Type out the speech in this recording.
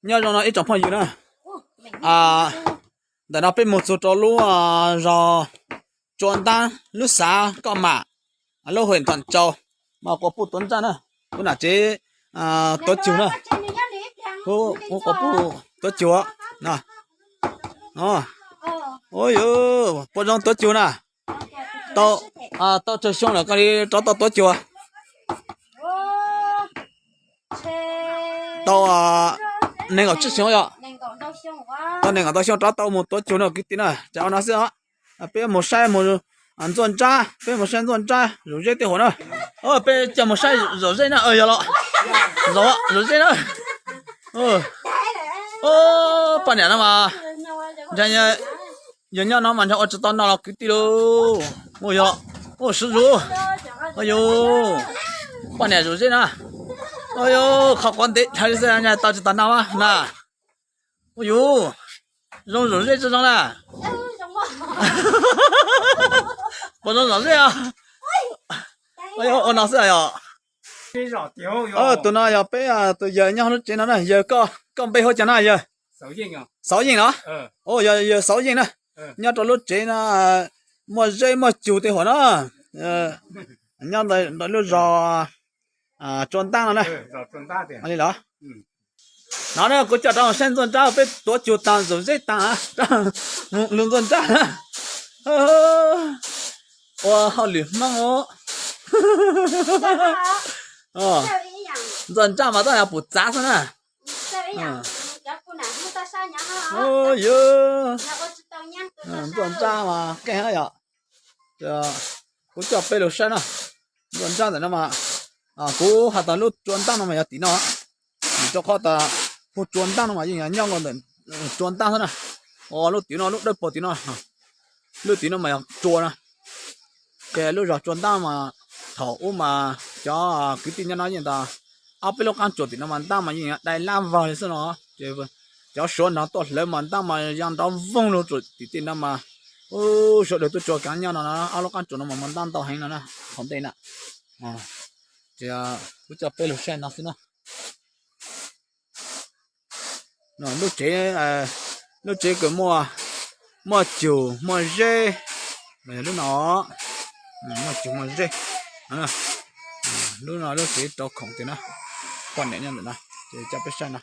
Nyob zoo no ib tsoom phooj ywg na, ntawm no peb mus txog rau lub zos Tsua Ntab, lub xav Koj Mam, lub huyện Thuận Châu, mas quas puj tuav ntsaj na, kuv nam tsev tuav cug na, quas puj tuav cug. Puas zoo tuav cug na? Tau tsawg xyoo lawm koj li rov tau tuav cug? Tau nees nkaum tsib xyoo yom. Tau nees nkaum tau xyoo rov tau mus tuav cug no kwv tij na, ces ua no xwb os. Peb mus saib mus ntxuaj ntsab, peb mus saib ntxuaj ntsab zuj zeb tej huam na. Peb coj mus saib zuj zeb na, yog los, zuj zeb na. Poj niam no mas, yog nyob no mas nrog ua tsis tau no los kwv tij lauj. Ua yog, ua sib zuj, ua yog, poj niam zuj zeb na. Ua yog, qhov quav ntev dhawv li xwb tau tsis tau no na. Ua yog, zoo zuj zeb tsis zoo na. Puas zoo zuj zeb os? Ua no xwb yog. Tus no yog peb tus yawg nyob lub tsev no na, yawg, koj npe hu cas na yawg? Xauv Yeej los? Yawg Xauv Yeej na. Nyob rau lub tsev no muaj zeb muaj cug tej huam na. Nyob ntawm lub zos Tsua Ntab no na. Li los? No na kuv coj rau saib ntxuaj ntsab, peb tuav cug tas zuj zeb tas, lug ntxuaj ntsab na. Ua hauj lwm Hmoob os. Ntxuaj ntsab mas txhob yog pum txav xwb na. Yog, ntxuaj ntsab mas keej yom. Kuv coj peb lug saib na. Ntxuaj ntsab ntawm no mas, kuv has tas lub Tsua Ntab no mas yog tim no, vim rau qhov tas hu Tsua Ntab no mas yeej yog nyob ntawm Tsua Ntab xwb na. Lub tim no lub dawb paug tim no, lub tim no mas yog Tsua na. Ces lub zos Tsua Ntab mas thaum ub mas cov kwv tij nyob no yeej tas ob peb lub qaab tsuas tim no mas ntab mas yeej dai lab vog li xwb no. Ces cov Suav nrog tuaj hlawv mas ntab mas ya nrov voog lug tim tej no mas, sawv daws tuaj tsuas kaav nyob no na, ob lub qaab tsuas no mas muaj ntab ntau heev no na, thaum ntej na. Ces kuv coj peb lug saib no xwb na. Lub tsev, lub tsev kws muaj cug muaj zeb, lub no, muaj cug muaj zeb. Lub no lub tsev rau khoom tias na, poj niam nyob ntawm no, ces coj peb saib no.